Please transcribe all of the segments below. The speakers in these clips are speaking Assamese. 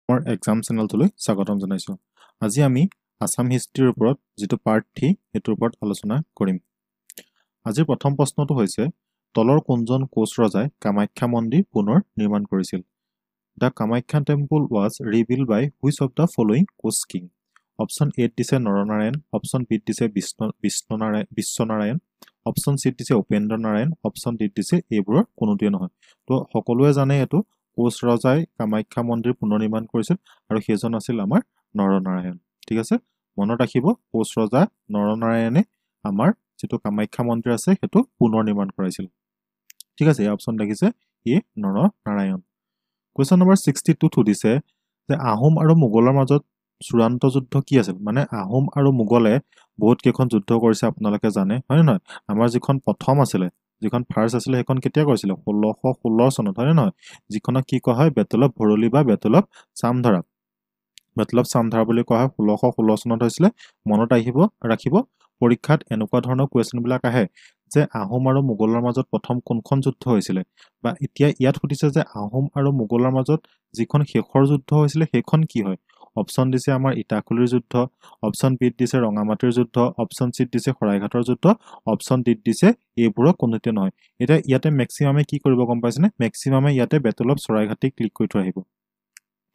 মোৰ এক্সাম চেনেলটোলৈ স্বাগতম জনাইছোঁ। আজি আমি আছাম হিষ্ট্ৰীৰ ওপৰত যিটো পাৰ্ট 3 সেইটোৰ ওপৰত আলোচনা কৰিম। আজিৰ প্ৰথম প্ৰশ্নটো হৈছে, তলৰ কোনজন কোচ ৰজাই কামাখ্যা মন্দিৰ পুনৰ নিৰ্মাণ কৰিছিল? The Kamakhya temple was rebuilt by which of the following Koch king? Option এত দিছে নৰনাৰায়ণ, অপশ্যন বিত দিছে বিষ্ণু বিষ্ণুনাৰায়ণ বিশ্বনাৰায়ণ, অপশ্যন চিত দিছে উপেন্দ্ৰ নাৰায়ণ, অপশ্যন ডিত দিছে এইবোৰৰ কোনোটোৱে নহয়। তো সকলোৱে জানে, এইটো কোচ ৰজাই কামাখ্যা মন্দিৰ পুনৰ নিৰ্মাণ কৰিছিল আৰু সেইজন আছিল আমাৰ নৰনাৰায়ণ। ঠিক আছে, মনত ৰাখিব, কোচ ৰজা নৰনাৰায়ণে আমাৰ যিটো কামাখ্যা মন্দিৰ আছে সেইটো পুনৰ নিৰ্মাণ কৰাইছিল। ঠিক আছে, এই অপশ্যন দেখিছে এ, নৰনাৰায়ণ। কুৱেশ্যন নম্বৰ 62ত সুধিছে যে আহোম আৰু মোগলৰ মাজত চূড়ান্ত যুদ্ধ কি আছিল? মানে আহোম আৰু মোগলে বহুত কেইখন যুদ্ধ কৰিছে, আপোনালোকে জানে, হয়নে নহয়? আমাৰ যিখন প্ৰথম আছিলে, যিখন ফাৰ্ষ্ট আছিলে, সেইখন কেতিয়া কৰিছিলে? 1616 চনত, হয়নে নহয়? যিখনক কি কোৱা হয়? বেটল অফ ভৰলী বা battle of Chamdhara, battle of Chamdhara বুলি কোৱা হয়। 1616 চনত হৈছিলে। মনত ৰাখিব, পৰীক্ষাত এনেকুৱা ধৰণৰ কুৱেশ্যনবিলাক আহে যে আহোম আৰু মোগলৰ মাজত প্ৰথম কোনখন যুদ্ধ হৈছিলে, বা এতিয়া ইয়াত সুধিছে যে আহোম আৰু মোগলৰ মাজত যিখন শেষৰ যুদ্ধ হৈছিলে সেইখন কি হয়। অপশ্যন দিছে আমাৰ ইটাখুলিৰ যুদ্ধ, অপশ্যন বিত দিছে ৰঙামাটিৰ যুদ্ধ, অপশ্যন চিত দিছে শৰাইঘাটৰ যুদ্ধ, অপশ্যন ডিত দিছে এইবোৰৰ কোনোটোৱে নহয়। এতিয়া ইয়াতে মেক্সিমামে কি কৰিব গম পাইছেনে? মেক্সিমামে ইয়াতে বেটল অফ চৰাইঘাটি ক্লিক কৰি থৈ আহিব।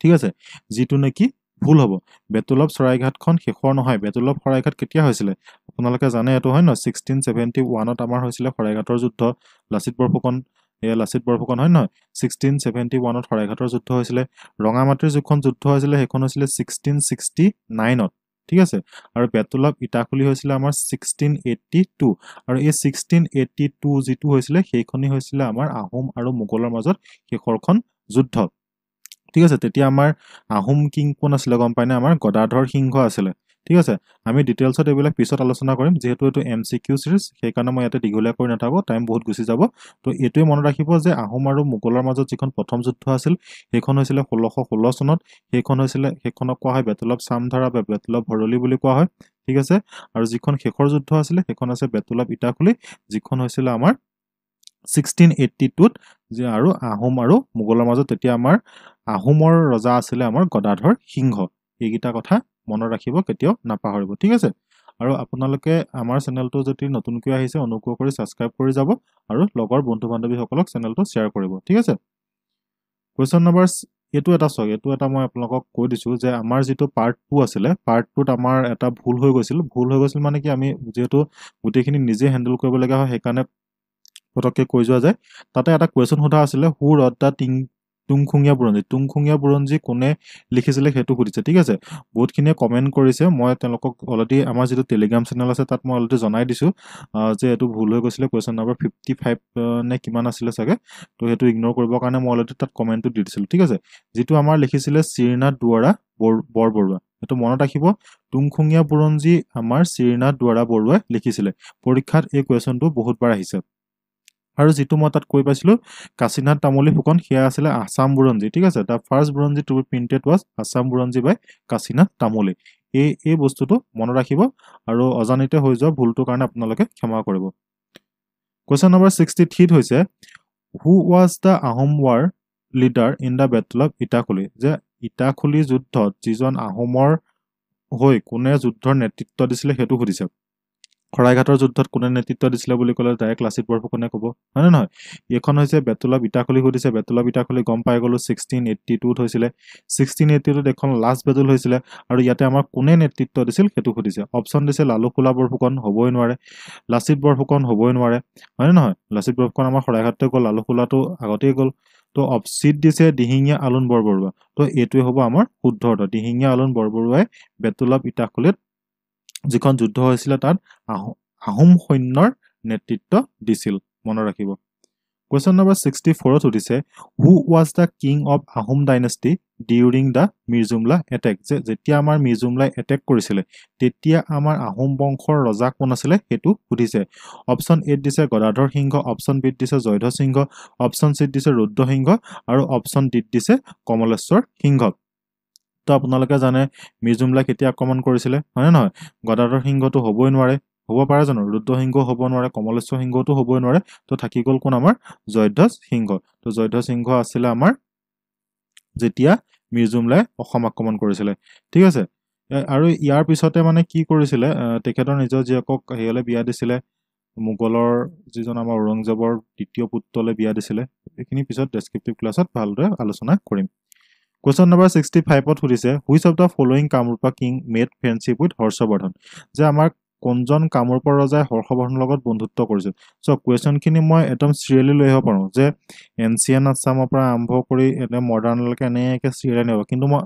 ঠিক আছে, যিটো নেকি ভুল হ'ব। বেটল অফ চৰাইঘাটখন শেষৰ নহয়। বেটল অফ শৰাইঘাট কেতিয়া হৈছিলে আপোনালোকে জানে এইটো, হয় নহয়? 1671ত আমাৰ হৈছিলে শৰাইঘাটৰ যুদ্ধ। লাচিত বৰফুকন, এয়া লাচিত বৰফুকন, হয় নহয়? 1671ত শৰাইঘাটৰ যুদ্ধ হৈছিলে। ৰঙামাটিৰ যিখন যুদ্ধ হৈছিলে সেইখন হৈছিলে 1669ত। ঠিক আছে, আৰু বেটল অফ ইটাখুলি হৈছিলে আমাৰ 1682, আৰু এই 1682 যিটো হৈছিলে সেইখনেই হৈছিলে আমাৰ আহোম আৰু মোগলৰ মাজত শেষৰখন যুদ্ধ। ঠিক আছে, তেতিয়া আমাৰ আহোম কিং কোন আছিলে গম পায়নে? আমাৰ গদাধৰ সিংহ আছিলে। ঠিক আছে, আমি ডিটেইলছত এইবিলাক পিছত আলোচনা কৰিম। যিহেতু এইটো এমচিকিউ চিৰিজ, সেইকাৰণে মই ইয়াতে দীঘলীয়া কৰি নাথাকোঁ, টাইম বহুত গুচি যাব। তো এইটোৱে মনত ৰাখিব যে আহোম আৰু মোগলৰ মাজত যিখন প্ৰথম যুদ্ধ আছিল সেইখন হৈছিলে 1616 চনত। সেইখন হৈছিলে, সেইখনক কোৱা হয় বেটল অফ চামধাৰা বা বেটল অফ ভৰলী বুলি কোৱা হয়। ঠিক আছে, আৰু যিখন শেষৰ যুদ্ধ আছিলে সেইখন আছে বেটল অফ ইটাখুলি, যিখন হৈছিলে আমাৰ 1682ত, যে আৰু আহোম আৰু মোগলৰ মাজত তেতিয়া আমাৰ আহোমৰ ৰজা আছিলে আমাৰ গদাধৰ সিংহ। এইকেইটা কথা মনত ৰাখিব, কেতিয়াও নাপাহৰিব। ঠিক আছে, আৰু আপোনালোকে আমাৰ চেনেলটো যদি নতুনকৈ আহিছে অনুগ্ৰহ কৰি ছাবস্ক্ৰাইব কৰি যাব আৰু লগৰ বন্ধু বান্ধৱীসকলক চেনেলটো শ্বেয়াৰ কৰিব। ঠিক আছে, কুৱেশ্যন নম্বৰ এইটো এটা চাওক, এইটো এটা মই আপোনালোকক কৈ দিছোঁ যে আমাৰ যিটো পাৰ্ট 2 আছিলে, পাৰ্ট 2ত আমাৰ এটা ভুল হৈ গৈছিল। ভুল হৈ গৈছিল মানে কি, আমি যিহেতু গোটেইখিনি নিজে হেণ্ডেল কৰিবলগীয়া হয় সেইকাৰণে পটককৈ কৈ যোৱা যায়। তাতে এটা কুৱেশ্যন সোধা আছিলে, হু ৰট the টিং তুংখুঙীয়া বুৰঞ্জী? তুংখুঙীয়া বুৰঞ্জী কোনে লিখিছিলে সেইটো সুধিছে। ঠিক আছে, বহুতখিনিয়ে কমেণ্ট কৰিছে। মই তেওঁলোকক অলৰেডি আমাৰ যিটো টেলিগ্ৰাম চেনেল আছে তাত মই অলৰেডি জনাই দিছোঁ যে এইটো ভুল হৈ গৈছিলে। কুৱেশ্যন নম্বৰ 55 নে কিমান আছিলে চাগে, তো সেইটো ইগন'ৰ কৰিবৰ কাৰণে মই অলৰেডি তাত কমেণ্টটো দি দিছিলোঁ। ঠিক আছে, যিটো আমাৰ লিখিছিলে শ্ৰীনাথ দুৱৰা বৰবৰুৱা, সেইটো মনত ৰাখিব। তুংখুঙীয়া বুৰঞ্জী আমাৰ শ্ৰীনাথ দুৱৰা বৰুৱাই লিখিছিলে। পৰীক্ষাত এই কুৱেশ্যনটো বহুতবাৰ আহিছে। আৰু যিটো মই তাত কৈ পাইছিলোঁ কাশীনাথ তামুলী ফুকন, সেয়া আছিলে আছাম বুৰঞ্জী। ঠিক আছে, the first Buranji to be printed was Assam Buranji by Kashinath Tamuli. এই বস্তুটো মনত ৰাখিব আৰু অজানিতে হৈ যোৱা ভুলটোৰ কাৰণে আপোনালোকে ক্ষমা কৰিব। কুৱেশ্যন নম্বৰ 63ত হৈছে, who was the Ahom war leader in the battle of Itakhuli? যে ইটাখুলি যুদ্ধত যিজন আহোমৰ হৈ কোনে যুদ্ধৰ নেতৃত্ব দিছিলে সেইটো সুধিছে। শৰাইঘাটৰ যুদ্ধত কোনে নেতৃত্ব দিছিলে বুলি ক'লে ডাইৰেক্ট লাচিত বৰফুকনে ক'ব, হয়নে নহয়? এইখন হৈছে বেটল অফ ইটাখুলি সুধিছে। বেটল অফ ইটাখুলি গম পাই গ'লোঁ 1682ত হৈছিলে। 1682ত এখন লাষ্ট বেটল হৈছিলে আৰু ইয়াতে আমাৰ কোনে নেতৃত্ব দিছিল সেইটো সুধিছে। অপশ্যন দিছে লালুকসোলা বৰফুকন, হ'বই নোৱাৰে। লাচিত বৰফুকন হ'বই নোৱাৰে, হয়নে নহয়? লাচিত বৰফুকন আমাৰ শৰাইঘাটতে গ'ল, লালুকসোলাটো আগতেই গ'ল। তো চিত দিছে দিহিঙীয়া আলুন বৰবৰুৱা। তো এইটোৱে হ'ব আমাৰ শুদ্ধ উত্তৰ। দিহিঙীয়া আলুন বৰবৰুৱাই বেটল অফ ইটাখুলিত যিখন যুদ্ধ হৈছিলে তাত আহোম সৈন্যৰ নেতৃত্ব দিছিল, মনত ৰাখিব। কুৱেশ্যন নম্বৰ 64ত সুধিছে, who was the king of Ahom dynasty during the Mirjumla attack? যে যেতিয়া আমাৰ মিৰজুমলাই এটেক কৰিছিলে তেতিয়া আমাৰ আহোম বংশৰ ৰজা কোন আছিলে সেইটো সুধিছে। অপশ্যন এত দিছে গদাধৰ সিংহ, অপশ্যন বিত দিছে জয়ধ্বজ সিংহ, অপশ্যন চিত দিছে ৰুদ্ৰসিংহ আৰু অপশ্যন ডিত দিছে কমলেশ্বৰ সিংহ। তো আপোনালোকে জানে মিৰজুমলাই কেতিয়া আক্ৰমণ কৰিছিলে, হয়নে নহয়? গদাধৰ সিংহটো হ'বই নোৱাৰে, হ'ব পাৰে জানো? ৰুদ্ৰসিংহ হ'ব নোৱাৰে, কমলেশ্বৰ সিংহটো হ'বই নোৱাৰে। তো থাকি গ'ল কোন আমাৰ? জয়ধ্বজ সিংহ। তো জয়ধ্বজ সিংহ আছিলে আমাৰ যেতিয়া মিৰজুমলাই অসম আক্ৰমণ কৰিছিলে। ঠিক আছে, আৰু ইয়াৰ পিছতে মানে কি কৰিছিলে, তেখেতৰ নিজৰ জীয়েকক হেৰিয়লৈ বিয়া দিছিলে, মোগলৰ যিজন আমাৰ ঔৰংজেবৰ দ্বিতীয় পুত্ৰলৈ বিয়া দিছিলে। এইখিনি পিছত ডেছক্ৰিপটিভ ক্লাছত ভালদৰে আলোচনা কৰিম। কুৱেশ্যন নম্বৰ 65ত সুধিছে which of the following Kamarupa king made friendship with Harshavardhan, যে আমাৰ কোনজন কামৰূপৰ ৰজাই হৰ্ষবৰ্ধনৰ লগত বন্ধুত্ব কৰিছিল। চ' কুৱেশ্যনখিনি মই একদম চিৰিয়েলি লৈ আহিব পাৰোঁ, যে এনচিয়েণ্ট আছামৰ পৰা আৰম্ভ কৰি একদম মডাৰ্ণলৈকে এনেকৈ চিৰিয়েলি আনিব, কিন্তু মই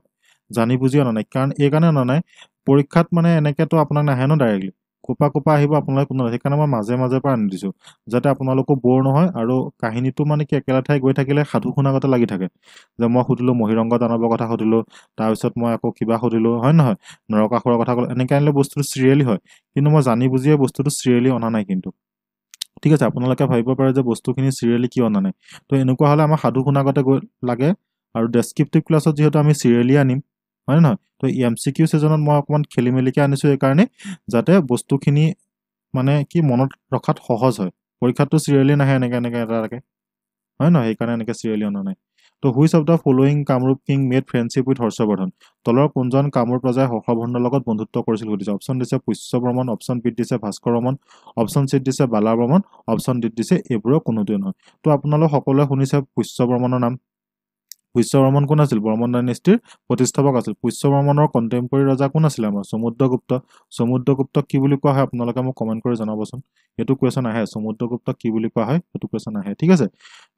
জানি বুজি অনা নাই। কাৰণ এইকাৰণে অনা নাই, পৰীক্ষাত মানে এনেকৈতো আপোনাক নাহে ন ডাইৰেক্টলি, কোপা কোপা আহিব আপোনালোকে কোনো, সেইকাৰণে মই মাজে মাজে পৰা আনি দিছোঁ যাতে আপোনালোকো ব'ৰ নহয় আৰু কাহিনীটো মানে কি একেলেঠাই গৈ থাকিলে সাধু শুনাগতে লাগি থাকে। যে মই সুধিলোঁ মহিৰংগ দানৱৰ কথা সুধিলোঁ, তাৰপিছত মই আকৌ কিবা সুধিলোঁ, হয় নহয়, নৰকাসুৰৰ কথা ক'লোঁ, এনেকৈ আনিলে বস্তুটো চিৰিয়েলি হয়। কিন্তু মই জানি বুজিয়ে বস্তুটো চিৰিয়েলি অনা নাই কিন্তু। ঠিক আছে, আপোনালোকে ভাবিব পাৰে যে বস্তুখিনি চিৰিয়েলি কিয় অনা নাই। তো এনেকুৱা হ'লে আমাৰ সাধু শুনাগতে গৈ লাগে আৰু ডেছক্ৰিপটিভ ক্লাছত যিহেতু আমি চিৰিয়েলি আনিম, হয় নহয়, তো এম চি কিউ ছেজনত মই অকণমান খেলি মেলিকৈ আনিছোঁ এইকাৰণেই, যাতে বস্তুখিনি মানে কি মনত ৰখাত সহজ হয়। পৰীক্ষাতটো চিৰিয়েলি নাহে এনেকৈ এনেকৈ এটা এটাকৈ, হয় নহয়, সেইকাৰণে এনেকৈ চিৰিয়েলি অনা নাই। তো which of the following Kamrup king made friendship with Harshavardhan, তলৰ কোনজন কামৰূপ ৰজাই হৰ্ষবৰ্ধনৰ লগত বন্ধুত্ব কৰিছিল সুধিছে। অপশ্যন দিছে পুষ্য বৰ্মন, অপশ্যন বিত দিছে ভাস্কৰ বৰ্মন, অপশ্যন চিত দিছে বালা বৰ্মন, অপশ্যন ডিত দিছে এইবোৰৰ কোনোটোৱে নহয়। তো আপোনালোক সকলোৱে শুনিছে পুষ্য বৰ্মনৰ নাম। পুষ্য বৰ্মন কোন আছিল? বৰ্মন ডাইনেষ্টিৰ প্ৰতিষ্ঠাপক আছিল। পুষ্য বৰ্মনৰ কণ্টেম্পৰেৰী ৰজা কোন আছিলে? আমাৰ সমুদ্ৰগুপ্ত। সমুদ্ৰগুপ্তক কি বুলি কোৱা হয় আপোনালোকে মোক কমেণ্ট কৰি জনাবচোন। এইটো কুৱেশ্যন আহে, সমুদ্ৰগুপ্তক কি বুলি কোৱা হয় সেইটো কুৱেশ্যন আহে। ঠিক আছে,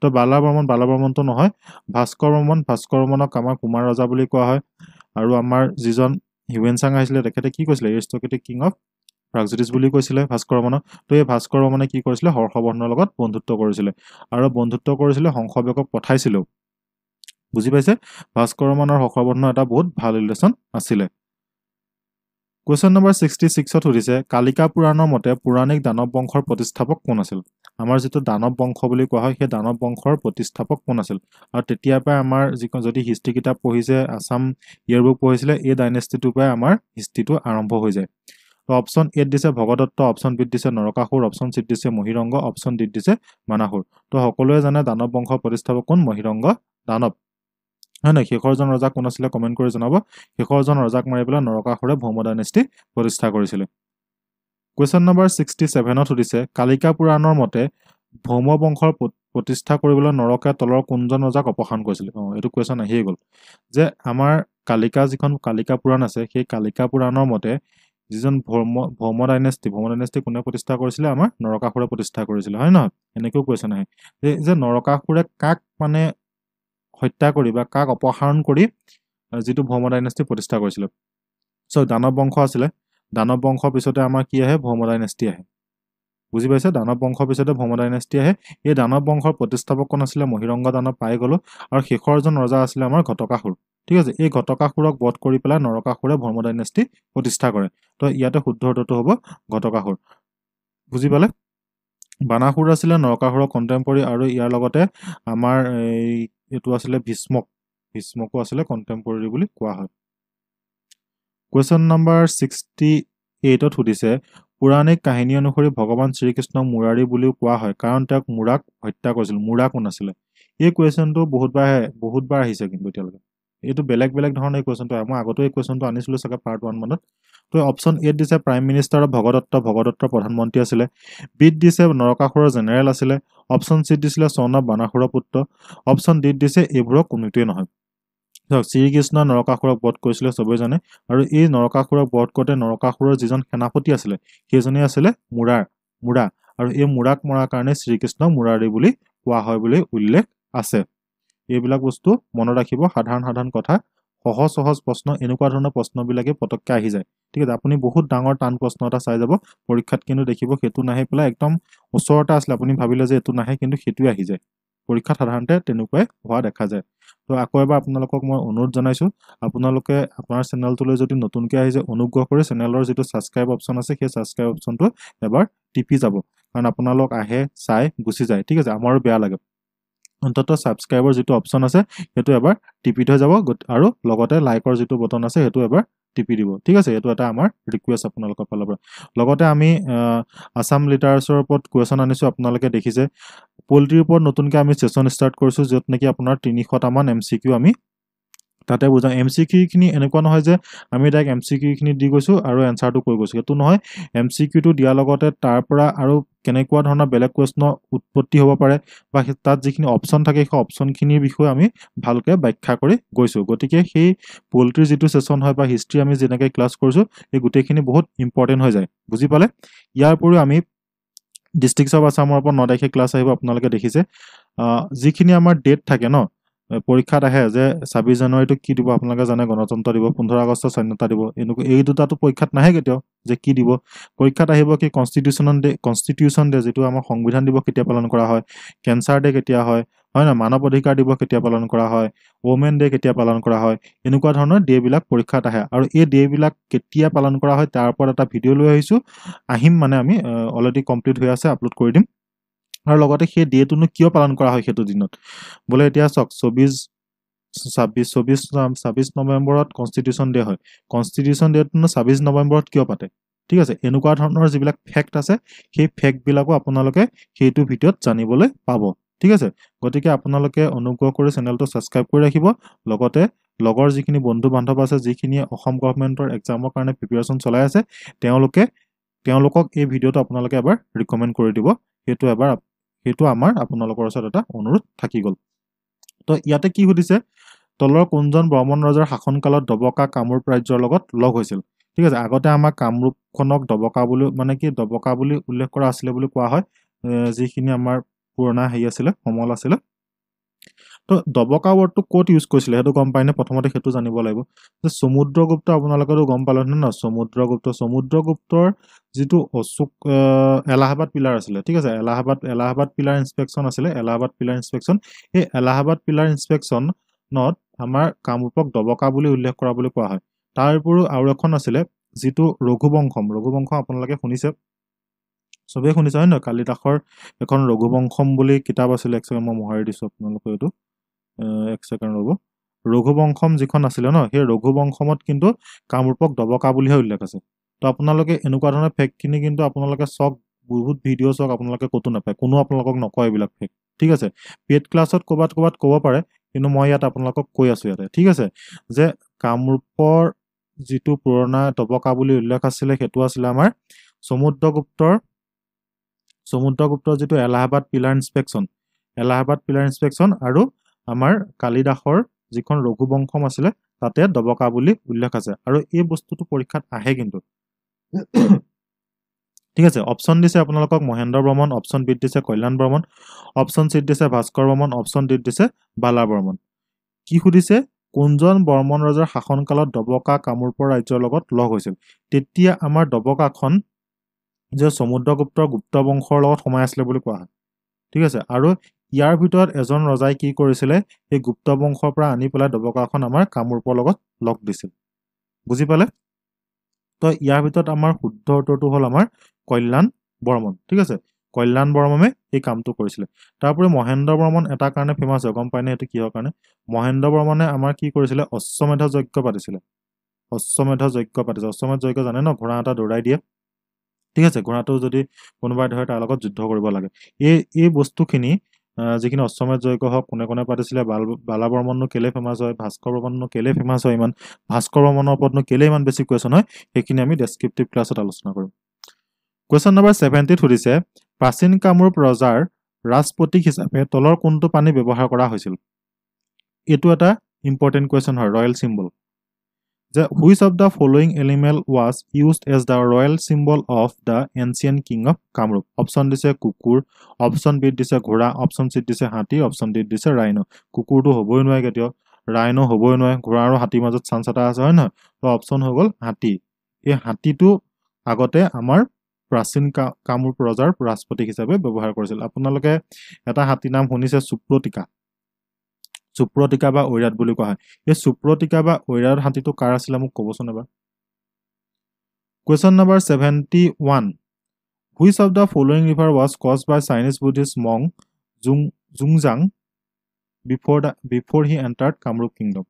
তো বালা বৰ্মন, বালা বৰ্মনটো নহয়, ভাস্কৰ বৰ্মন, ভাস্কৰ বৰ্মনক আমাৰ কুমাৰ ৰজা বুলি কোৱা হয়। আৰু আমাৰ যিজন হিউৱেন চাং আহিছিলে তেখেতে কি কৈছিলে? এৰিষ্টক্ৰেটিক কিং অফ প্ৰাগজ্যোতিষ বুলি কৈছিলে ভাস্কৰ বৰ্মনক। তো এই ভাস্কৰ বৰ্মনে কি কৰিছিলে? হৰ্ষবৰ্ধনৰ লগত বন্ধুত্ব কৰিছিলে আৰু বন্ধুত্ব কৰিছিলে হংসবেগক পঠাইছিলেও। বুজি পাইছে, ভাস্কৰ বৰ্মনৰ হৰ্ষবৰ্ধনৰ এটা বহুত ভাল ৰিলেশ্যন আছিলে। কুৱেশ্যন নম্বৰ 66ত সুধিছে কালিকা পুৰাণৰ মতে পৌৰাণিক দানৱ বংশৰ প্ৰতিষ্ঠাপক কোন আছিল? আমাৰ যিটো দানৱ বংশ বুলি কোৱা হয় সেই দানৱ বংশৰ প্ৰতিষ্ঠাপক কোন আছিল? আৰু তেতিয়াৰ পৰাই আমাৰ যিখন যদি হিষ্ট্ৰী কিতাপ পঢ়িছে, আছাম ইয়েৰবুক পঢ়িছিলে, এই ডাইনেষ্টিটোৰ পৰাই আমাৰ হিষ্ট্ৰীটো আৰম্ভ হৈ যায়। তো অপশ্যন এত দিছে ভগদত্ত, অপশ্যন বিত দিছে নৰকাসুৰ, অপশ্যন চিত দিছে মহিৰংগ, অপশ্যন ডিত দিছে মানাসুৰ। তো সকলোৱে জানে দানৱ বংশৰ প্ৰতিষ্ঠাপক কোন? মহিৰংগ দানৱ, হয় নহয়? শেষৰজন ৰজা কোন আছিলে কমেণ্ট কৰি জনাব। শেষৰজন ৰজাক মাৰি পেলাই নৰকাসুৰে ভৌম ডাইনেষ্টি প্ৰতিষ্ঠা কৰিছিলে। কুৱেশ্যন নম্বৰ 67ত সুধিছে কালিকা পুৰাণৰ মতে ভৌম বংশৰ প্ৰতিষ্ঠা কৰিবলৈ নৰকে তলৰ কোনজন ৰজাক অপসাৰণ কৰিছিলে? অঁ, এইটো কুৱেশ্যন আহিয়ে গ'ল যে আমাৰ কালিকা যিখন কালিকা পুৰাণ আছে সেই কালিকা পুৰাণৰ মতে যিজন ভৌম ডাইনেষ্টি কোনে প্ৰতিষ্ঠা কৰিছিলে? আমাৰ নৰকাসুৰে প্ৰতিষ্ঠা কৰিছিলে, হয় নহয়? এনেকৈও কুৱেশ্যন আহে যে নৰকাসুৰে কাক মানে হত্যা কৰি বা কাক অপসাৰণ কৰি যিটো ভৌম ডাইনেষ্টি প্ৰতিষ্ঠা কৰিছিলে। চ' দানৱ বংশ আছিলে, দানৱ বংশৰ পিছতে আমাৰ কি আহে? ভৌম ডাইনেষ্টি আহে। বুজি পাইছে, দানৱ বংশৰ পিছতে ভৌম ডাইনেষ্টি আহে। এই দানৱ বংশৰ প্ৰতিষ্ঠাপক কোন আছিলে? মহিৰংগ দানৱ পাই গ'লো। আৰু শেষৰজন ৰজা আছিলে আমাৰ ঘটকাসুৰ। ঠিক আছে, এই ঘটকাসুৰক বধ কৰি পেলাই নৰকাসুৰে ভৌম ডাইনেষ্টি প্ৰতিষ্ঠা কৰে। তো ইয়াতে শুদ্ধ উত্তৰটো হ'ব ঘটকাসুৰ। বুজি পালে? বানাসুৰ আছিলে নৰকাসুৰৰ কণ্টেম্পৰেৰী আৰু ইয়াৰ লগতে আমাৰ এই এইটো আছিলে ভীষ্মক, ভীষ্মকো আছিলে কণ্টেম্পৰেৰী বুলি কোৱা হয়। কুৱেশ্যন নম্বৰ 68ত সুধিছে পৌৰাণিক কাহিনী অনুসৰি ভগৱান শ্ৰীকৃষ্ণক মুৰাৰী বুলিও কোৱা হয় কাৰণ তেওঁক মুৰাক হত্যা কৰিছিল। মুৰা কোন আছিলে? এই কুৱেশ্যনটো বহুতবাৰ আহিছে কিন্তু এতিয়ালৈকে। এইটো বেলেগ বেলেগ ধৰণৰ এই কুৱেশ্যনটো আহে। মই আগতেও এই কুৱেশ্যনটো আনিছিলোঁ চাগে পাৰ্ট 1 মানত। তো অপশ্যন এত দিছে প্ৰাইম মিনিষ্টাৰ অফ ভগদত্ত, ভগদত্তৰ প্ৰধানমন্ত্ৰী আছিলে। বিত দিছে নৰকাসুৰৰ জেনেৰেল আছিলে। অপশ্যন চিত দিছিলে সন অফ বানাসুৰৰ পুত্ৰ। অপশ্যন ডিত দিছে এইবোৰৰ কোনোটোৱেই নহয়। চাওক, শ্ৰীকৃষ্ণ নৰকাসুৰক বধ কৰিছিলে চবেই জানে, আৰু এই নৰকাসুৰক বধ কৰোঁতে নৰকাসুৰৰ যিজন সেনাপতি আছিলে সেইজনেই আছিলে মুৰা, আৰু এই মুৰাক মৰাৰ কাৰণে শ্ৰীকৃষ্ণ মুৰাৰী বুলি কোৱা হয় বুলি উল্লেখ আছে। এইবিলাক বস্তু মনত ৰাখিব, সাধাৰণ সাধাৰণ কথা, সহজ সহজ প্ৰশ্ন, এনেকুৱা ধৰণৰ প্ৰশ্নবিলাকে পটককৈ আহি যায়। ঠিক আছে, আপুনি বহুত ডাঙৰ টান প্ৰশ্ন এটা চাই যাব পৰীক্ষাত, কিন্তু দেখিব সেইটো নাহি পেলাই একদম ওচৰতে আছিলে, আপুনি ভাবিলে যে এইটো নাহে, কিন্তু সেইটোৱে আহি যায় পৰীক্ষাত। সাধাৰণতে তেনেকুৱাই হোৱা দেখা যায়। তো আকৌ এবাৰ আপোনালোকক মই অনুৰোধ জনাইছোঁ, আপোনালোকে আপোনাৰ চেনেলটোলৈ যদি নতুনকৈ আহিছে অনুগ্ৰহ কৰি চেনেলৰ যিটো ছাবস্ক্ৰাইব অপশ্যন আছে সেই ছাবস্ক্ৰাইব অপশ্যনটো এবাৰ টিপি যাব, কাৰণ আপোনালোক আহে চাই গুচি যায়। ঠিক আছে, আমাৰো বেয়া লাগে। অন্ততঃ ছাবস্ক্ৰাইবৰ যিটো অপশ্যন আছে সেইটো এবাৰ টিপি থৈ যাব, আৰু লগতে লাইকৰ যিটো বটন আছে সেইটো এবাৰ টিপি দিব। ঠিক আছে, এইটো এটা আমাৰ ৰিকুৱেষ্ট আপোনালোকৰ ফালৰ পৰা। লগতে আমি আছাম লিটাৰেচাৰৰ ওপৰত কুৱেশ্যন আনিছোঁ, আপোনালোকে দেখিছে। পলিটিৰ ওপৰত নতুনকৈ আমি ছেশ্যন ষ্টাৰ্ট কৰিছোঁ, য'ত নেকি আপোনাৰ 300টামান MCQ আমি তাতে বুজাওঁ। এম চি কিউখিনি এনেকুৱা নহয় যে আমি ডাইৰেক্ট এম চি কিউখিনি দি গৈছোঁ আৰু এনচাৰটো কৈ গৈছোঁ, সেইটো নহয়। এম চি কিউটো দিয়াৰ লগতে তাৰ পৰা আৰু কেনেকুৱা ধৰণৰ বেলেগ কুৱেশ্যনৰ উৎপত্তি হ'ব পাৰে বা তাত যিখিনি অপশ্যন থাকে সেই অপশ্যনখিনিৰ বিষয়ে আমি ভালকৈ ব্যাখ্যা কৰি গৈছোঁ। গতিকে সেই পলিটিৰ যিটো ছেশ্যন হয় বা হিষ্ট্ৰী আমি যেনেকৈ ক্লাছ কৰিছোঁ, এই গোটেইখিনি বহুত ইম্পৰ্টেণ্ট হৈ যায়, বুজি পালে। ইয়াৰ উপৰিও আমি ডিষ্ট্ৰিক্টছ অফ আছামৰ ওপৰত 9 তাৰিখে ক্লাছ আহিব, আপোনালোকে দেখিছে। যিখিনি আমাৰ ডেট থাকে ন, পৰীক্ষাত আহে যে 26 জানুৱাৰীটো কি দিব আপোনালোকে জানে, গণতন্ত্ৰ দিব, 15 আগষ্ট স্বাধীনতা দিব, এনেকুৱা এই দুটাটো পৰীক্ষাত নাহে কেতিয়াও যে কি দিব। পৰীক্ষাত আহিব কি কনষ্টিটিউশ্যন ডে যিটো আমাৰ সংবিধান দিৱস কেতিয়া পালন কৰা হয়, কেঞ্চাৰ ডে কেতিয়া হয়, হয় নহয়, মানৱ অধিকাৰ দিৱস কেতিয়া পালন কৰা হয়, ওমেন ডে কেতিয়া পালন কৰা হয়, এনেকুৱা ধৰণৰ ডে'বিলাক পৰীক্ষাত আহে। আৰু এই ডে'বিলাক কেতিয়া পালন কৰা হয় তাৰ ওপৰত এটা ভিডিঅ' লৈ আহিছোঁ, আহিম মানে আমি অলৰেডি কমপ্লিট হৈ আছে, আপলোড কৰি দিম। আৰু লগতে সেই ডে'টোনো কিয় পালন কৰা হয় সেইটো দিনত, বোলে এতিয়া চাওক 26 নৱেম্বৰত কনষ্টিটিউশ্যন ডে হয়, কনষ্টিটিউশ্যন ডে'টোনো 26 নৱেম্বৰত কিয় পাতে, ঠিক আছে। এনেকুৱা ধৰণৰ যিবিলাক ফেক্ট আছে সেই ফেক্টবিলাকো আপোনালোকে সেইটো ভিডিঅ'ত জানিবলৈ পাব, ঠিক আছে। গতিকে আপোনালোকে অনুগ্ৰহ কৰি চেনেলটো ছাবস্ক্ৰাইব কৰি ৰাখিব, লগতে লগৰ যিখিনি বন্ধু বান্ধৱ আছে যিখিনিয়ে অসম গভমেণ্টৰ এক্সামৰ কাৰণে প্ৰিপেৰেশ্যন চলাই আছে তেওঁলোকক এই ভিডিঅ'টো আপোনালোকে এবাৰ ৰিকমেণ্ড কৰি দিব, সেইটো আমাৰ আপোনালোকৰ ওচৰত এটা অনুৰোধ থাকি গ'ল। তো ইয়াতে কি সুধিছে, তলৰ কোনজন বৰ্মন ৰজাৰ শাসনকালত ডবকা কামৰূপ ৰাজ্যৰ লগত লগ হৈছিল, ঠিক আছে। আগতে আমাৰ কামৰূপখনক ডবকা বুলি মানে কি ডবকা বুলি উল্লেখ কৰা আছিলে বুলি কোৱা হয়, যিখিনি আমাৰ পুৰণা হেৰি আছিলে, সমল আছিলে। তো ডবকা ৱৰ্ডটো ক'ত ইউজ কৰিছিলে সেইটো গম পায়নে? প্ৰথমতে সেইটো জানিব লাগিব যে সমুদ্ৰগুপ্ত, আপোনালোকেতো গম পালে ন, সমুদ্ৰগুপ্তৰ যিটো অশোক এলাহাবাদ পিলাৰ আছিলে, ঠিক আছে, এলাহাবাদ পিলাৰ ইনস্পেকশ্যন আছিলে, এলাহাবাদ পিলাৰ ইনস্পেকশ্যন, এই এলাহাবাদ পিলাৰ ইনস্পেকশ্যনত আমাৰ কামৰূপক ডবকা বুলি উল্লেখ কৰা বুলি কোৱা হয়। তাৰ উপৰিও আৰু এখন আছিলে যিটো ৰঘুবংশম, ৰঘুবংশ আপোনালোকে শুনিছে, চবেই শুনিছে হয় নহয়, কালিদাসৰ এখন ৰঘুবংশম বুলি কিতাপ আছিলে, এক ছেকেণ্ড মই মোহাৰি দিছোঁ আপোনালোকে এইটো, এক ছেকেণ্ড ৰ'ব। ৰঘুবংশম যিখন আছিলে ন, সেই ৰঘুবংশমত কিন্তু কামৰূপক ডবকা বুলিহে উল্লেখ আছে। তো আপোনালোকে এনেকুৱা ধৰণৰ ফেক্টখিনি কিন্তু আপোনালোকে চাওক, বহুত ভিডিঅ' চাওক, আপোনালোকে ক'তো নাপায়, কোনো আপোনালোকক নকয় এইবিলাক ফেক্ট, ঠিক আছে। পেইড ক্লাছত ক'ৰবাত ক'ৰবাত ক'ব পাৰে, কিন্তু মই ইয়াত আপোনালোকক কৈ আছোঁ ইয়াতে, ঠিক আছে, যে কামৰূপৰ যিটো পুৰণা ডবকা বুলি উল্লেখ আছিলে সেইটো আছিলে আমাৰ সমুদ্ৰগুপ্তৰ যিটো Allahabad pillar inspection, Allahabad pillar inspection আৰু আমাৰ কালিদাসৰ যিখন ৰঘুবংশম আছিলে তাতে ডবকা বুলি উল্লেখ আছে। আৰু এই বস্তুটো পৰীক্ষাত আহে কিন্তু, ঠিক আছে। অপশ্যন দিছে আপোনালোকক মহেন্দ্ৰ বৰ্মন, অপশ্যন বিত দিছে কল্যাণ বৰ্মন, অপশ্যন চিত দিছে ভাস্কৰ বৰ্মন, অপশ্যন ডিত দিছে বালা বৰ্মন। কি সুধিছে, কোনজন বৰ্মন ৰজাৰ শাসনকালত ডবকা কামৰূপৰ ৰাজ্যৰ লগত লগ হৈছিল? তেতিয়া আমাৰ ডবকাখন যে সমুদ্ৰগুপ্তৰ গুপ্ত বংশৰ লগত সোমাই আছিলে বুলি কোৱা হয়, ঠিক আছে। আৰু ইয়াৰ ভিতৰত এজন ৰজাই কি কৰিছিলে, সেই গুপ্ত বংশৰ পৰা আনি পেলাই ডবকাখন আমাৰ কামৰূপৰ লগত লগ দিছিল, বুজি পালে। তো ইয়াৰ ভিতৰত আমাৰ শুদ্ধ উত্তৰটো হ'ল আমাৰ কল্যাণ বৰ্মন, ঠিক আছে। কল্যাণ বৰ্মনে এই কামটো কৰিছিলে। তাৰোপৰি মহেন্দ্ৰ বৰ্মন এটা কাৰণে ফেমাছ হয়, গম পায়নে সেইটো কিহৰ কাৰণে? মহেন্দ্ৰ বৰ্মনে আমাৰ কি কৰিছিলে, অশ্বমেধ যজ্ঞ পাতিছিলে, অশ্বমেধ যজ্ঞ পাতিছিলে। অশ্বমেধ যজ্ঞ জানে ন, ঘোঁৰা এটা দৌৰাই দিয়ে, ঠিক আছে, ঘোঁৰাটো যদি কোনোবাই ধৰে তাৰ লগত যুদ্ধ কৰিব লাগে। এই বস্তুখিনি যিখিনি অশ্বমেধ যজ্ঞ হওক কোনে কোনে পাতিছিলে, বালা বৰ্মননো কেলে ফেমাছ হয়, ভাস্কৰ বৰ্মননো কেলে ফেমাছ হয়, ইমান ভাস্কৰ বৰ্মনৰ ওপৰতনো কেলে ইমান বেছি কুৱেশ্যন হয়, সেইখিনি আমি ডেছক্ৰিপটিভ ক্লাছত আলোচনা কৰিম। কুৱেশ্যন নম্বৰ 70 সুধিছে, প্ৰাচীন কামৰূপ ৰজাৰ ৰাজপ্ৰতীক হিচাপে তলৰ কোনটো পানী ব্যৱহাৰ কৰা হৈছিল? এইটো এটা ইম্পৰ্টেণ্ট কুৱেশ্যন হয়, ৰয়েল চিম্বল, যে which of the following animal was used as the royal symbol of the ancient king of Kamrup? Option দিছে কুকুৰ, অপশ্যন বিত দিছে ঘোঁৰা, অপশ্যন চিত দিছে হাতী, অপশ্যন ডিত দিছে ৰাইন'। কুকুৰটো হ'বই নোৱাৰে কেতিয়াও, ৰাইন' হ'বই নোৱাৰে, ঘোঁৰা আৰু হাতীৰ মাজত চান্স এটা আছে, হয় নহয়? তো অপশ্যন হৈ গ'ল হাতী। এই হাতীটো আগতে আমাৰ প্ৰাচীন কামৰূপ ৰজাৰ ৰাজপ্ৰতীক হিচাপে ব্যৱহাৰ কৰিছিল। আপোনালোকে এটা হাতীৰ নাম শুনিছে, সুপ্ৰতিকা, সুপ্ৰতিকা বা ঐৰাত বুলি কোৱা হয়। এই সুপ্ৰতিকা বা ঐৰাত হাতীটো কাৰ আছিলে মোক ক'বচোন এবাৰ। Question number 71, which of the following river was crossed by Chinese Buddhist monk Zhongzhang before he entered Kamrup kingdom?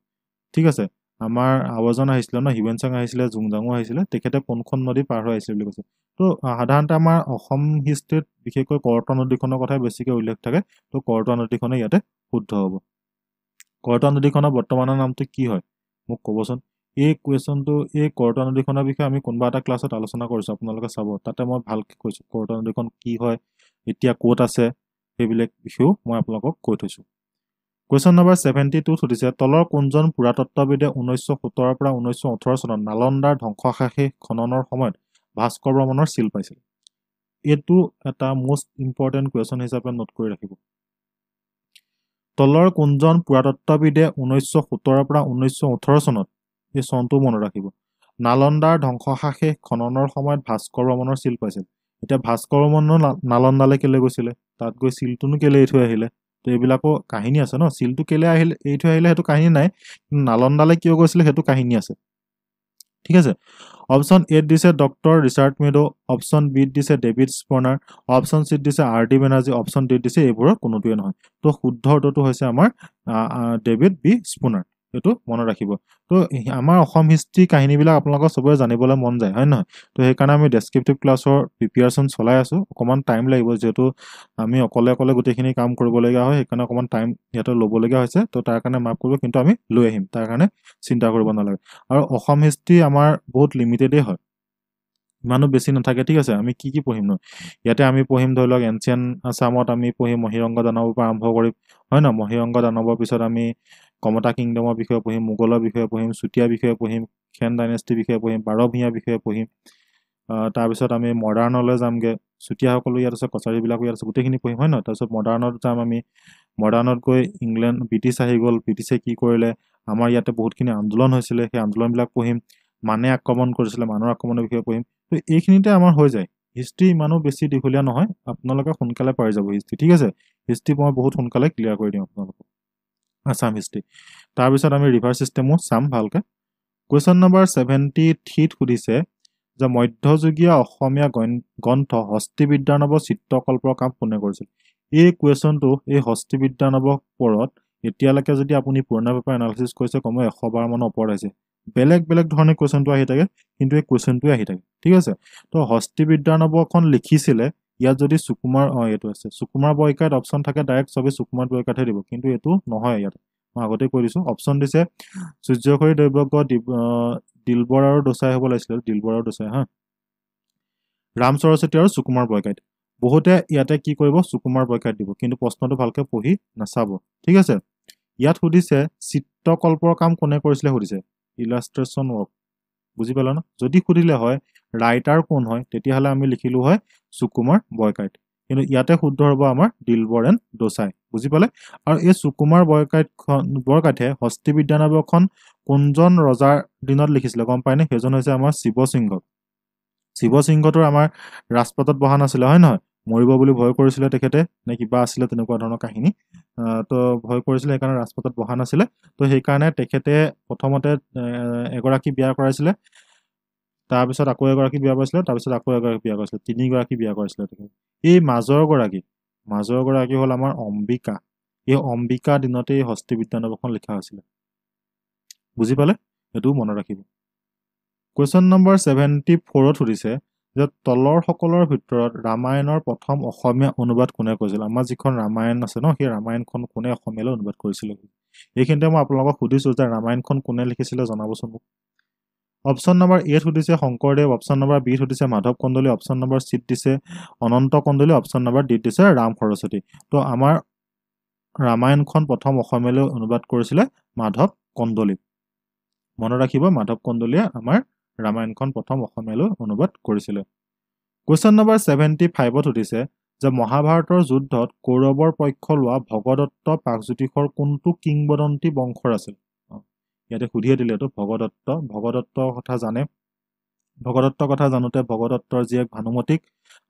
ঠিক আছে, আমাৰ আৱাজন আহিছিলে ন, হিউৱেন চাং আহিছিলে, জুংজাঙো আহিছিলে, তেখেতে কোনখন নদী পাৰ হৈ আহিছিলে বুলি কৈছে। তো সাধাৰণতে আমাৰ অসম হিষ্ট্ৰীত বিশেষকৈ কৰতোৱা নদীখনৰ কথাই বেছিকৈ উল্লেখ থাকে, তো কৰতোৱা নদীখনে ইয়াতে শুদ্ধ হ'ব। কৰতোৱা নদীখনৰ বৰ্তমানৰ নামটো কি হয়? মোক ক'বচোন। এই কুৱেশ্যনটো, এই কৰতোৱা নদীখনৰ বিষয়ে আমি কোনোবা এটা ক্লাছত আলোচনা কৰিছোঁ, আপোনালোকে চাব, তাতে মই ভালকৈ কৈছোঁ কৰতোৱা নদীখন কি হয়, এতিয়া ক'ত আছে, সেইবিলাক বিষয়েও মই আপোনালোকক কৈ থৈছোঁ। কুৱেশ্যন নম্বৰ 72 সুধিছে, তলৰ কোনজন পুৰাতত্ত্ববিদে 1917ৰ পৰা 1918 চনত নালন্দাৰ ধ্বংসাৱশেষ খননৰ সময়ত ভাস্কৰ বৰ্মনৰ চিল পাইছিল? এইটো এটা মষ্ট ইম্পৰ্টেণ্ট কুৱেশ্যন হিচাপে নোট কৰি ৰাখিব। তলৰ কোনজন পুৰাতত্ত্ববিদে 1917ৰ পৰা 1918 চনত, এই চনটো মনত ৰাখিব, নালন্দাৰ ধ্বংসাৱশেষ খননৰ সময়ত ভাস্কৰ বৰ্মনৰ চিল পাইছিল? এতিয়া ভাস্কৰ বৰ্মনো নালন্দালৈ কেলৈ গৈছিলে, তাত গৈ চিলটোনো কেলৈ এৰি থৈ আহিলে? তো এইবিলাকো কাহিনী আছে ন। চিলটো কেলৈ আহিলে, এৰি থৈ আহিলে সেইটো কাহিনী নাই, কিন্তু নালন্দালৈ কিয় গৈছিলে সেইটো কাহিনী আছে। ঠিক আছে, অপশ্যন এত দিছে ডক্টৰ ৰিচাৰ্ড মেডো, অপশ্যন বিত দিছে ডেভিড স্পনাৰ, অপশ্যন চিত দিছে আৰ ডি বেনাৰ্জী, অপশ্যন ডিত দিছে এইবোৰৰ কোনোটোৱে নহয়। তো শুদ্ধ উত্তৰটো হৈছে আমাৰ ডেভিড বি স্পুনাৰ, এইটো মনত ৰাখিব। তো আমাৰ অসম হিষ্ট্ৰী কাহিনীবিলাক আপোনালোকৰ চবৰে জানিবলৈ মন যায়, হয় নহয়? তো সেইকাৰণে আমি ডেছক্ৰিপটিভ ক্লাছৰ প্ৰিপেয়াৰেশ্যন চলাই আছোঁ। অকণমান টাইম লাগিব, যিহেতু আমি অকলে অকলে গোটেইখিনি কাম কৰিবলগীয়া হয়, সেইকাৰণে অকণমান টাইম ইয়াতে ল'বলগীয়া হৈছে। তো তাৰ কাৰণে মাফ কৰিব, কিন্তু আমি লৈ আহিম, তাৰ কাৰণে চিন্তা কৰিব নালাগে। আৰু অসম হিষ্ট্ৰী আমাৰ বহুত লিমিটেডেই হয়, ইমানো বেছি নাথাকে। ঠিক আছে, আমি কি কি পঢ়িম নো ইয়াতে? আমি পঢ়িম ধৰি লওক এনচিয়েণ্ট আছামত আমি পঢ়িম মহিৰংগ দানৱৰ পৰা আৰম্ভ কৰিম, হয় নহয়? মহিৰংগ দানৱৰ পিছত আমি কমতা কিংডমৰ বিষয়ে পঢ়িম, মোগলৰ বিষয়ে পঢ়িম, চুতীয়াৰ বিষয়ে পঢ়িম, খেন ডাইনেষ্টিৰ বিষয়ে পঢ়িম, বাৰভূঞাৰ বিষয়ে পঢ়িম। তাৰপিছত আমি মডাৰ্ণলৈ যামগৈ, চুতীয়াসকলো ইয়াত আছে, কছাৰীবিলাকো ইয়াত আছে, গোটেইখিনি পঢ়িম, হয় নহয়? তাৰপিছত মডাৰ্ণত যাম আমি, মডাৰ্ণত গৈ ইংলেণ্ড ব্ৰিটিছ আহি গ'ল, ব্ৰিটিছে কি কৰিলে, আমাৰ ইয়াতে বহুতখিনি আন্দোলন হৈছিলে, সেই আন্দোলনবিলাক পঢ়িম, মানে আক্ৰমণ কৰিছিলে, মানৰ আক্ৰমণৰ বিষয়ে পঢ়িম। তো এইখিনিতে আমাৰ হৈ যায়। হিষ্ট্ৰী ইমানো বেছি দীঘলীয়া নহয়, আপোনালোকে সোনকালে পাৰি যাব হিষ্ট্ৰী। ঠিক আছে, হিষ্ট্ৰী মই বহুত সোনকালে ক্লিয়াৰ কৰি দিম আপোনালোকক, আছাম হিষ্ট্ৰী। তাৰপিছত আমি ৰিভাৰ ছিষ্টেমো চাম ভালকৈ। কুৱেশ্যন নম্বৰ 73ত সুধিছে যে মধ্যযুগীয় অসমীয়া গ্ৰন্থ হস্তিবিদ্যাৰ্ণৱ চিত্ৰকল্পৰ কাম কোনে কৰিছিল? এই কুৱেশ্যনটো, এই হস্তিবিদ্যাৰ্ণৱৰ ওপৰত এতিয়ালৈকে যদি আপুনি পুৰণা পেপাৰ এনালিচিছ কৰিছে, কমেও 100 বাৰ মানৰ ওপৰত আহিছে। বেলেগ বেলেগ ধৰণে কুৱেশ্যনটো আহি থাকে, কিন্তু এই কুৱেশ্যনটোৱে আহি থাকে। ঠিক আছে, তো হস্তিবিদ্যাৰ্ণৱখন লিখিছিলে, ইয়াত যদি সুকুমাৰ, এইটো আছে সুকুমাৰ বৰকাইত অপশ্যন থাকে, ডাইৰেক্ট চবেই সুকুমাৰ বৰকাইতহে দিব, কিন্তু এইটো নহয়। ইয়াত মই আগতেই কৈ দিছোঁ, অপশ্যন দিছে সূৰ্যখৰী দৈৱজ্ঞ, দিলবৰ আৰু দোচাই হ'ব লাগিছিলে, দিলবৰ আৰু দোচাই, হা, ৰাম সৰস্বতী আৰু সুকুমাৰ বৰকাইত। বহুতে ইয়াতে কি কৰিব, সুকুমাৰ বৰকাইত দিব, কিন্তু প্ৰশ্নটো ভালকৈ পঢ়ি নাচাব। ঠিক আছে, ইয়াত সুধিছে চিত্ৰকল্পৰ কাম কোনে কৰিছিলে সুধিছে, ইলাষ্ট্ৰেশ্যন ৱৰ্ক, বুজি পালা ন? যদি সুধিলে হয় ৰাইটাৰ কোন হয়, তেতিয়াহ'লে আমি লিখিলোঁ হয় সুকুমাৰ বৰকাইত, কিন্তু ইয়াতে শুদ্ধ হ'ব আমাৰ দিলবৰ এণ্ড দোচাই, বুজি পালে? আৰু এই সুকুমাৰ বৰকাইথে হস্তিবিদ্যাৰ্ণৱখন কোনজন ৰজাৰ দিনত লিখিছিলে গম পায়নে? সেইজন হৈছে আমাৰ শিৱসিংহ। শিৱসিংহটোৰ আমাৰ ৰাজপাটত বহা নাছিলে, হয় নহয়? মৰিব বুলি ভয় কৰিছিলে তেখেতে, নে কিবা আছিলে তেনেকুৱা ধৰণৰ কাহিনী, তো ভয় কৰিছিলে, সেইকাৰণে ৰাজপাটত বহা নাছিলে। তো সেইকাৰণে তেখেতে প্ৰথমতে এগৰাকী বিয়া কৰাইছিলে, তাৰপিছত আকৌ এগৰাকী বিয়া কৰাইছিলে, তাৰপিছত আকৌ এগৰাকী বিয়া কৰাইছিলে, তিনিগৰাকী বিয়া কৰাইছিলে তেখেতে। এই মাজৰ গৰাকী হ'ল আমাৰ অম্বিকা। এই অম্বিকা দিনতে এই হস্তিবিদ্যাৰ্ণৱখন লিখা হৈছিলে, বুজি পালে? সেইটোও মনত ৰাখিব। কুৱেশ্যন নম্বৰ 74ত সুধিছে যে তলৰ সকলৰ ভিতৰত ৰামায়ণৰ প্ৰথম অসমীয়া অনুবাদ কোনে কৰিছিল? আমাৰ যিখন ৰামায়ণ আছে ন, সেই ৰামায়ণখন কোনে অসমীয়ালৈ অনুবাদ কৰিছিলে? এইখিনিতে মই আপোনালোকক সুধিছোঁ যে ৰামায়ণখন কোনে লিখিছিলে জনাবচোন মোক। অপশ্যন নম্বৰ এত সুধিছে শংকৰদেৱ, অপশ্যন নম্বৰ বিত সুধিছে মাধৱ কন্দলী, অপশ্যন নম্বৰ চিত দিছে অনন্ত কন্দলী, অপশ্যন নম্বৰ ডিত দিছে ৰাম সৰস্বতী। তো আমাৰ ৰামায়ণখন প্ৰথম অসমীয়ালৈ অনুবাদ কৰিছিলে মাধৱ কন্দলী। মনত ৰাখিব, মাধৱ কন্দলীয়ে আমাৰ ৰামায়ণখন প্ৰথম অসমীয়ালৈ অনুবাদ কৰিছিলে। কুৱেশ্যন নম্বৰ 75ত সুধিছে যে মহাভাৰতৰ যুদ্ধত কৌৰৱৰ পক্ষ লোৱা ভগদত্ত প্ৰাগজ্যোতিষৰ কোনটো কিংবদন্তি বংশৰ আছিল? ইয়াতে সুধিয়ে দিলে এইটো ভগদত্ত। ভগদত্তৰ কথা জানে, ভগদত্তৰ কথা জানোতে ভগদত্তৰ জীয়েক ভানুমতীক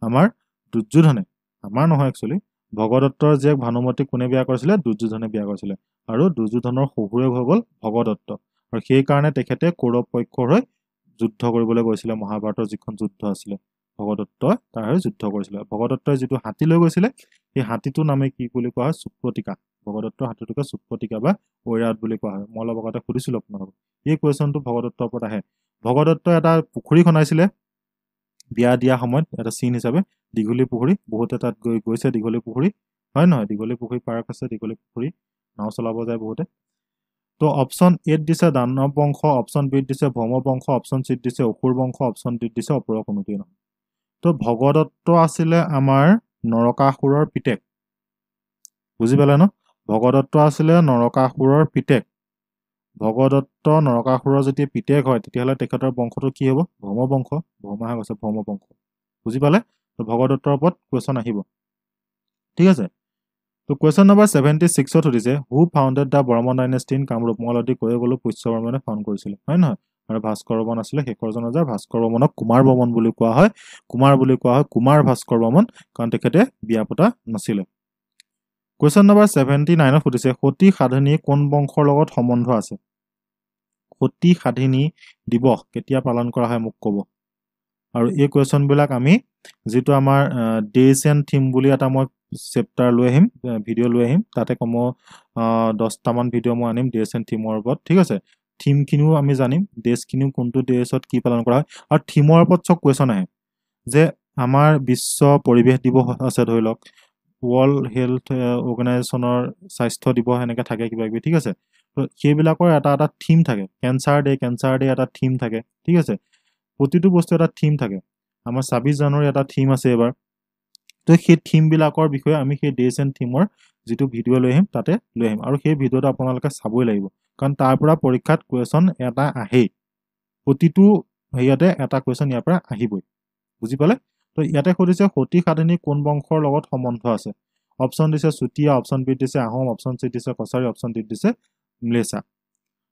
আমাৰ দুৰ্যোধনে, আমাৰ নহয় একচুৱেলি, ভগদত্তৰ জীয়েক ভানুমতীক কোনে বিয়া কৰিছিলে? দুৰ্যোধনে বিয়া কৰিছিলে। আৰু দুৰ্যোধনৰ শহুৰেক হৈ গ'ল ভগদত্ত, আৰু সেইকাৰণে তেখেতে কৌৰৱ পক্ষৰ হৈ যুদ্ধ কৰিবলৈ গৈছিলে। মহাভাৰতৰ যিখন যুদ্ধ আছিলে, ভগদত্তই তাৰ হৈ যুদ্ধ কৰিছিলে। ভগদত্তই যিটো হাতী লৈ গৈছিলে, সেই হাতীটোৰ নামে কি বুলি কোৱা হয়? সুপ্ৰতিকা। ভগদত্তৰ হাতীটোকে সুপ্ৰতিকা বা ঐৰাৱত বুলি কোৱা হয়। মই অলপ আগতে সুধিছিলোঁ আপোনালোকক, এই কুৱেশ্যনটো ভগদত্তৰ ওপৰত আহে। ভগদত্তই এটা পুখুৰী খনাইছিলে বিয়া দিয়া সময়ত, এটা চিন হিচাপে, দীঘলী পুখুৰী। বহুতে তাত গৈছে দীঘলী পুখুৰী, হয় নহয়? দীঘলী পুখুৰী পাৰ্ক আছে, দীঘলী পুখুৰী নাও চলাব যায় বহুতে। তো অপশ্যন এত দিছে দানৱ বংশ, অপশ্যন বিত দিছে ভৌম বংশ, অপশ্যন চিত দিছে অসুৰ বংশ, অপশ্যন ডিত দিছে ওপৰৰ কোনোটোৱেই নহয়। তো ভগদত্ত আছিলে আমাৰ নৰকাসুৰৰ পিতেক, বুজি পালে ন? ভগদত্ত আছিলে নৰকাসুৰৰ পিতেক। ভগদত্ত নৰকাসুৰৰ যেতিয়া পিতেক হয় তেতিয়াহ'লে তেখেতৰ বংশটো কি হ'ব? ভৌম বংশ। ভৌমাহে কৈছে ভৌম বংশ, বুজি পালে? তো ভগদত্তৰ ওপৰত কুৱেশ্যন আহিব, ঠিক আছে। তো কুৱেশ্যন নম্বৰ 76ত সুধিছে who founded the Barman dynasty in Kamrup. মই অলৰেডি কৈয়ে গ'লোঁ, পুষ্য বৰ্মনে ফাউণ্ড কৰিছিলে, হয় নহয়? আৰু ভাস্কৰ বৰ্মন আছিলে শেষৰজন ৰজা। ভাস্কৰ বৰ্মনক কুমাৰ বৰ্মন বুলি কোৱা হয়, কুমাৰ বুলি কোৱা হয়, কুমাৰ ভাস্কৰ বৰ্মন, কাৰণ তেখেতে বিয়া পতা নাছিলে। কুৱেশ্যন নম্বৰ 79ত সুধিছে সতী সাধিনী কোন বংশৰ লগত সম্বন্ধ আছে? সতী সাধিনী দিৱস কেতিয়া পালন কৰা হয় মোক ক'ব। আৰু এই কুৱেশ্যনবিলাক আমি যিটো আমাৰ ডেইজ এণ্ড থিম বুলি এটা মই চেপ্টাৰ লৈ আহিম, ভিডিঅ' লৈ আহিম, তাতে কমেও 10টামান ভিডিঅ' মই আনিম ডেইজ এণ্ড থিমৰ ওপৰত, ঠিক আছে। থিমখিনিও আমি জানিম, ডেইজখিনিও কোনটো ডেইজত কি পালন কৰা হয়, আৰু থিমৰ ওপৰত চব কুৱেশ্যন আহে। যে আমাৰ বিশ্ব পৰিৱেশ দিৱস আছে, ধৰি লওক ৱৰ্ল্ড হেল্থ অৰ্গেনাইজেশ্যনৰ স্বাস্থ্য দিৱস, এনেকৈ থাকে কিবা কিবি, ঠিক আছে। তো সেইবিলাকৰ এটা এটা থিম থাকে। কেঞ্চাৰ ডে, কেঞ্চাৰ ডে এটা থিম থাকে, ঠিক আছে। প্ৰতিটো বস্তু এটা থিম থাকে। আমাৰ 26 জানুৱাৰী এটা থিম আছে এইবাৰ। তো সেই থিমবিলাকৰ বিষয়ে আমি সেই ডেইজ এণ্ড থিমৰ যিটো ভিডিঅ' লৈ আহিম তাতে লৈ আহিম, আৰু সেই ভিডিঅ'টো আপোনালোকে চাবই লাগিব, কাৰণ তাৰ পৰা পৰীক্ষাত কুৱেশ্যন এটা আহেই, প্ৰতিটো হেৰিয়াতে এটা কুৱেশ্যন ইয়াৰ পৰা আহিবই, বুজি পালে? তো ইয়াতে সুধিছে সতী সাধিনী কোন বংশৰ লগত সম্বন্ধ আছে? অপশ্যন দিছে চুতীয়া, অপশ্যন বি দিছে আহোম, অপশ্যন চি দিছে কছাৰী, অপশ্যন ডি দিছে ম্লেছা।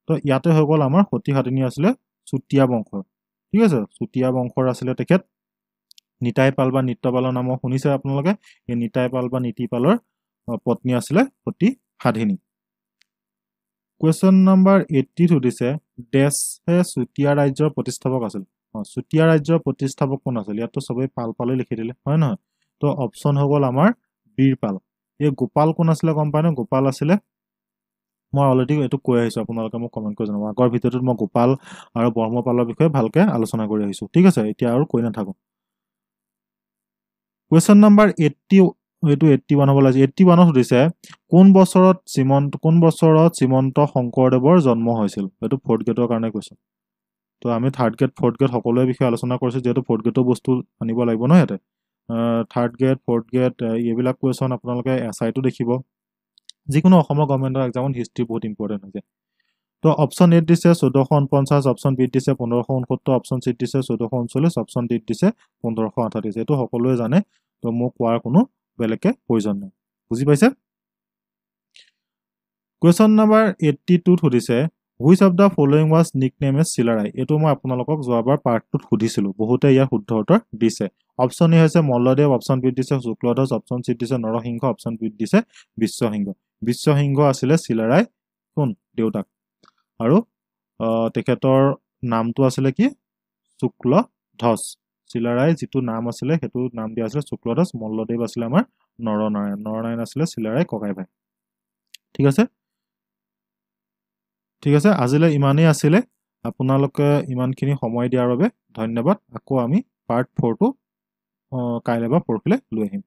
তো ইয়াতে হৈ গ'ল আমাৰ সতী সাধিনী আছিলে চুতীয়া বংশৰ, ঠিক আছে। চুতীয়া বংশৰ আছিলে তেখেত। নিতাই পাল বা নিত্যপালৰ নামো শুনিছে আপোনালোকে, এই নিতাই পাল বা নীতিপালৰ পত্নী আছিলে সতী সাধিনী। কুৱেশ্যন নম্বৰ 80 সুধিছে ডেছে চুতীয়া ৰাজ্যৰ প্ৰতিষ্ঠাপক আছিল। চুতীয়া ৰাজ্যৰ প্ৰতিষ্ঠাপক কোন আছিল? ইয়াততো চবেই পাল পালেই লিখি দিলে, হয় নহয়? তো অপশ্যন হৈ গ'ল আমাৰ বীৰপাল। এই গোপাল কোন আছিলে গম পায় ন? গোপাল আছিলে, মই অলৰেডি এইটো কৈ আহিছোঁ, আপোনালোকে মোক কমেণ্ট কৰি জনাব। আগৰ ভিডিঅ'টোত মই গোপাল আৰু বৰ্মপালৰ বিষয়ে ভালকৈ আলোচনা কৰি আহিছোঁ, ঠিক আছে। এতিয়া আৰু কৈ নাথাকোঁ। কুৱেশ্যন নম্বৰ 80, এইটো 81 হ'ব লাগিছে। 81ত সুধিছে কোন বছৰত শ্ৰীমন্ত শংকৰদেৱৰ জন্ম হৈছিল? এইটো ফ'ৰ্থ গ্ৰেডৰ কাৰণে কৈছোঁ। তো আমি থাৰ্ড গ্ৰেড ফ'ৰ্থ গ্ৰেড সকলোৰে বিষয়ে আলোচনা কৰিছোঁ, যিহেতু ফ'ৰ্থ গ্ৰেডৰ বস্তু আনিব লাগিব ন ইয়াতে। থাৰ্ড গ্ৰেড ফ'ৰ্থ গ্ৰেড এইবিলাক কুৱেশ্যন আপোনালোকে এছ আইটো দেখিব, যিকোনো অসমৰ গভৰ্ণমেণ্টৰ এক্সামত হিষ্ট্ৰী বহুত ইম্পৰ্টেণ্ট হৈ যায়। তো অপশ্যন এত দিছে 1449, অপশ্যন বিত দিছে 1569, অপশ্যন চিত দিছে 1439, অপশ্যন ডিত দিছে 1538। এইটো সকলোৱে জানে, তো মোক কোৱাৰ কোনো বেলেগকৈ প্ৰয়োজন নাই, বুজি পাইছে? কুৱেশ্যন নম্বৰ 82ত সুধিছে which of the following was nickname as Chilarai. এইটো মই আপোনালোকক যোৱাবাৰ পাৰ্ট 2ত সুধিছিলোঁ, বহুতে ইয়াৰ শুদ্ধ উত্তৰ দিছে। অপশ্যন এ হৈছে মল্লদেৱ, অপশ্যন বিত দিছে শুক্লধ্বজ, অপশ্যন চিত দিছে নৰসিংহ, অপশ্যন বিত দিছে বিশ্বসিংহ। বিশ্বসিংহ আছিলে চিলাৰাই কোন? দেউতাক। আৰু তেখেতৰ নামটো আছিলে কি? শুক্লধ্বজ। চিলাৰাই যিটো নাম আছিলে সেইটো নাম দিয়া আছিলে শুক্লধ্বজ। মল্লদেৱ আছিলে আমাৰ নৰনাৰায়ণ, নৰনাৰায়ণ আছিলে চিলাৰাই ককাই ভাই, ঠিক আছে। ঠিক আছে, আজিলৈ ইমানেই আছিলে। আপোনালোকে ইমানখিনি সময় দিয়াৰ বাবে ধন্যবাদ। আকৌ আমি পাৰ্ট 4টো কাইলৈ বা পৰহিলৈ লৈ আহিম।